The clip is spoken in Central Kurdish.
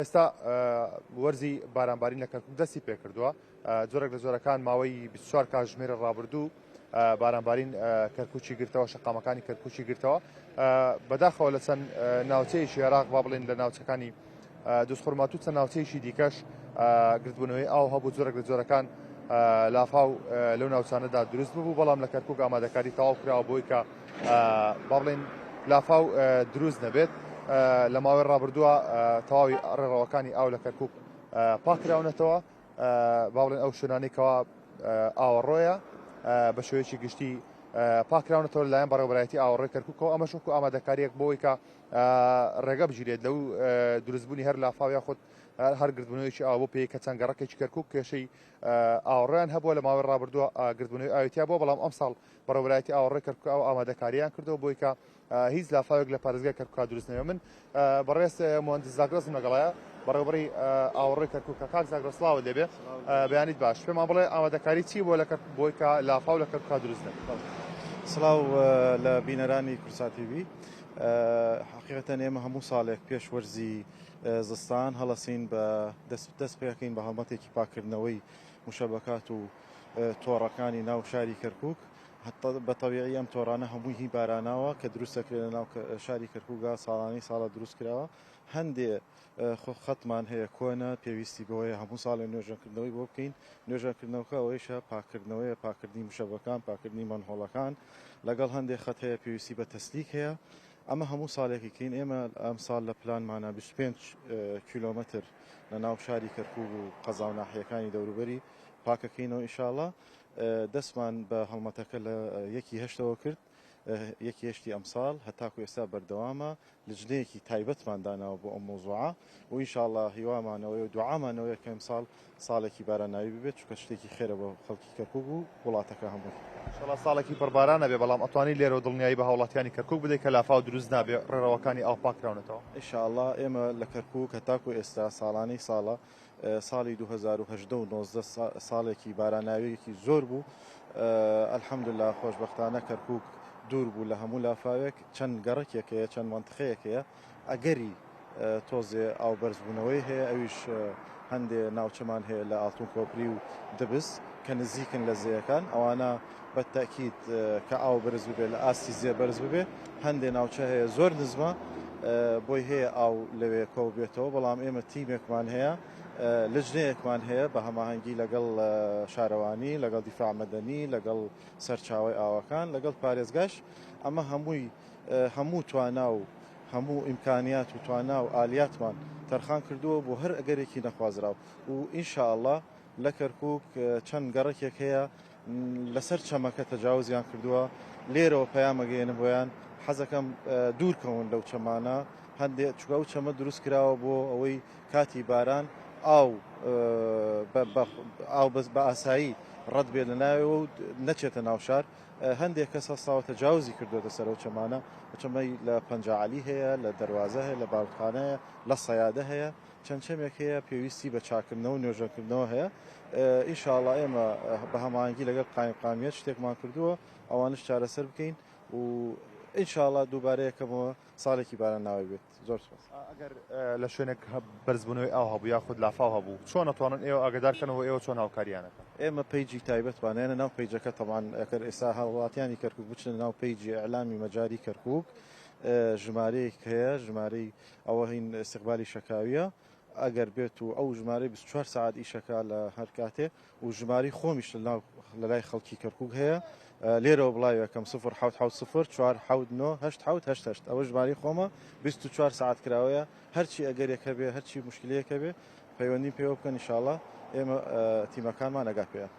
ئێستا وەرزی بارانبارین لە کەرکوک دەستی پێکردووە، جۆرێک لە جۆرەکان ماوەی 24 کاتژمێری ڕابردوو بارانبارین کەرکوکی گرتەوە، شەقامەکانی کەرکوکی گرتەوە. بەداخەوە لە چەند ناوچەیەکی عێراق با بڵێن لە ناوچەکانی دوزخورماتوو چەند ناوچەیەکی دیکەش گرتبوونەوەی ئاو هەبوو، جۆرێک لە جۆرەکان لافاو لەو ناوچانەدا دروست ببوو، بەڵام لە کەرکوک ئامادەکاری تەواو کراوە بۆی کە با بڵێن لافاو دروست نەبێت. لە ماوەی ڕابردووە تەواوی ڕێڕەوەکانی ئاو لە کەرکک پاکراونەتەوە، با بڵێن ئەو شوێنانەی کەوا ئاوەڕۆیە بە شێوەیەکی گشتی پاکراونەتەوە لەلایەن بەڕێوەبەرایەتی ئاوەڕۆی کەرککەوە، ئەمەش وەکو ئامادەکاریەک بۆی کە ڕێگە بگیرێت لەو دروستبوونی هەر لافاو یاخود هەر گردبوونەوەیەکی ئاو بۆ پێی کە چەند گەڕەکێکی کەرکک کێشەی ئاوەڕۆیان هەبووە لە ماوەی ڕابردووە گردبوونەوەی ئاوی تیا بووە، بەڵام ئەمساڵ بەڕێوەبەرایەتی ئاوەڕۆی کەرکوک ئەو ئامادەکارییان کردەوە بۆی کە هیچ لافاوێک لە پارێزگای کەرکوکا دروست نەبێت. من بەڕێز موهەندس زاگرۆسم لەگەڵایە، بەڕێوەبەری ئاوەڕۆی کەرکوکە. کاک زاگرۆس سڵاوت لێبێ، بەیانیت باش. پێمان بڵێ ئامادەکاری چی بووە لە کەرکوک بۆی کە لافاو لە کەرکوکا دروست نەبێت؟ سڵاو لە بینەرانی کوردسات تیڤی. حەقیقەتەن ئێمە هەموو ساڵێک پێش وەرزی زستان هەڵەسین بە دەست پێکەین بە هەڵمەتێکی پاککردنەوەی موشەبەکات و تۆڕەکانی ناو شاری کەرکوک، بە تەبیعی ئەم تۆڕانە هەمووی هی باراناوە کە دروست دەکرێت لە ناو شاری کەرکوکا ساڵانەی ساڵە دروست کراوە. هەندێ خەتمان هەیە کۆنە، پێویستی بەوەیە هەموو ساڵێ نۆژەنکردنەوەی بۆ بکەین. نۆژەنکردنەوەکە ئەوەیشە پاککردنەوەیە، پاککردنی مشەبەکان، پاککردنی مەنهۆڵەکان، لەگەڵ هەندێ خەت هەیە پێویستی بە تەسلیک هەیە. ئەمە هەموو ساڵێکی کەین. ئێمە ئەمساڵ لە پلانمانە 25 کیلۆمەتر لە ناو شاری کەرکوک و قەزا و ناحیەکانی دەوروبەری پاکەکەینەوە ئیشاڵا. دەستمان بە هەڵمەتەکە لە یەکی هەشتەوە کرد، یەکی هەشتی ئەمساڵ هەتاکو ئێستا بەردەوامە. لجنەیەکی تایبەتمان داناوە بۆ ئەم مەوزوعە و ئینشاڵا هیوامانەوەیە و دوعامانەوەیە کە ئەمساڵ ساڵێکی باراناوی ببێت، چونکە شتێکی خێرە بۆ خەڵکی کەرکوک و وڵاتەکە هەمووی. ئینشاڵا ساڵێکی پڕباران ئەبێ، بەڵام ئەتوانی لێرەوە دڵنیایی بە هاوڵاتیانی کەرکوک بدەی کە لافاو دروست نابێ، ڕێڕەوەکانی ئاو پاککراونەتەوە؟ ئینشاڵا ئێمە لە کەرکوک هەتاکو ئێستا ساڵانەی ساڵە ساڵی 2018 و 19 ساڵێکی باراناویەکی زۆر بوو، الحمدللە خۆشبەختانە کەرکوک دوور بوو لە هەموو لافاوێک، چەند گەڕەکێک هەیە چەند مەنتقەیەک هەیە ئەگەری تۆزێ ئاو بەرزبوونەوەی هەیە، ئەویش هەندێ ناوچەمان هەیە لە ئاڵتون کۆپری و دبس کە نزیکن لە زێیەکان، ئەوانە بە تەئکید کە ئاو بەرز ببێ لە ئاستی زێ بەرز ببێ، هەندێ ناوچە هەیە زۆر نزمە بۆی هەیە ئاو لەوێ کۆ بێتەوە، بەڵام ئێمە تیمێکمان هەیە لجنەیەکمان هەیە بە هەماهەنگی لەگەڵ شارەوانی لەگەڵ دیفاع مەدەنی لەگەڵ سەرچاوەی ئاوەکان لەگەڵ پارێزگاش، ئەمە هەمووی هەموو توانا و هەموو ئیمکانیات و توانا و ئالیاتمان تەرخان کردووە بۆ هەر ئەگەرێکی نەخوازراو و ئینشاءاللە لە کەرکوک چەند گەڕەکێک هەیە لەسەر چەمەکە تەجاوزیان کردووە، لێرەوە پەیامەگەیەنم بۆیان حەزەکەم دوور کەون لەو چەمانە، هەندێ چونکە ئەو چەمە دروست کراوە بۆ ئەوەی کاتی باران ئاو ئاو بەس بە ئاسایی ڕەت بێت لە ناوەوە و نەچێتە ناو شار. هەندێک کەس هەستاوە تەجاوزی کردووەتە سەر ئەو چەمانە، ئەو چەمەی لە پەنجا عەلی هەیە، لە دەروازە هەیە، لە باروتخانە هەیە، لە سەیادە هەیە، چەند چەمێک هەیە پێویستی بە چاککردنەوە و نۆژەنکردنەوە هەیە. ئینشاڵڵا ئێمە بە هەماهەنگی لەگەڵ قایمقامیەت شتێکمان کردووە ئەوانش چارەسەر بکەین و ئینشاڵڵا دووبارە یەکەمەوە ساڵێکی باراناوی بێت. زۆر سوپاس. ئەگەر لە شوێنێک بەرزبوونەوەی ئاو هەبوو یاخود لافاو هەبوو چۆن ئەتوانن ئێوە ئاگادار کەنەوە ئێوە چۆن هاوکارییان ئەکەن؟ ئێمە پەیجی تایبەتمان هەیە ناو پەیجەکە تەبعەن ئەگەر ئێستا هاوڵاتیانی کەرکوک بچنە ناو پەیجی ئیعلامی مەجاری کەرکوک ژمارەیەک هەیە ژمارەی ئەوە هین ئیستقبالی شەکاویە ئەگەر بێت و ئەو ژمارەی 24 سەعات ئیشەکە لە هەر کاتێ و ژمارەی خۆمیش لە لای خەڵکی کەرکوک هەیە لێرەوە بڵاویەکەم 0 حەوت حەوت 0 4 حەوت 9 هەشت حەوت هەشت هەشت ئەوە ژمارەی خۆمە 24 سەعات کراوەیە هەرچی ئەگەرێک هەبێ هەرچی مشکلەیەک هەبێ پەیوەندیم پێوە بکەن ئینشاڵڵا ئێمە تیمەکانمان ئەگا پێیان.